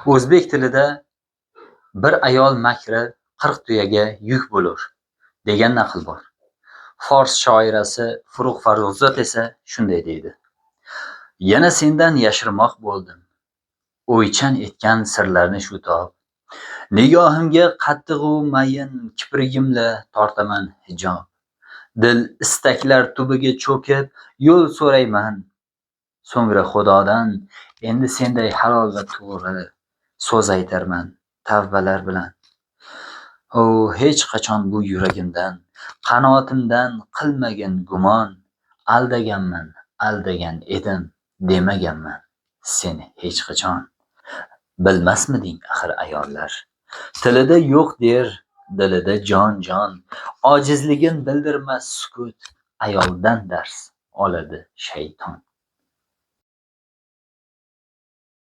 O'zbek tilida "Bir ayol makri 40 tuyaga yuk bo'lur" degan naql bor. Fors shoirasi Furugʼ Farruxzod esa shunday deydi: Yana sendan yashirmoq bo'ldim o'ychan etgan sirlarni shu tob. Nigohimga qattig'u mayin kiprigimla tortaman hijob. Dil istaklar tubiga cho'kib yo'l so'rayman so'ngra Xudodan, endi senday halol va to'g'ri so'z aytarman tavbalar bilan. O, hech qachon bu yuragimdan, qanotimdan qilmagin gumon, aldaganman, aldagan edim demaganman seni hech qachon. Bilmasmiding axir ayollar tilida yo'q der, dilida jon-jon, ojizligin bildirmas sukut, ayoldan dars oladi shayton.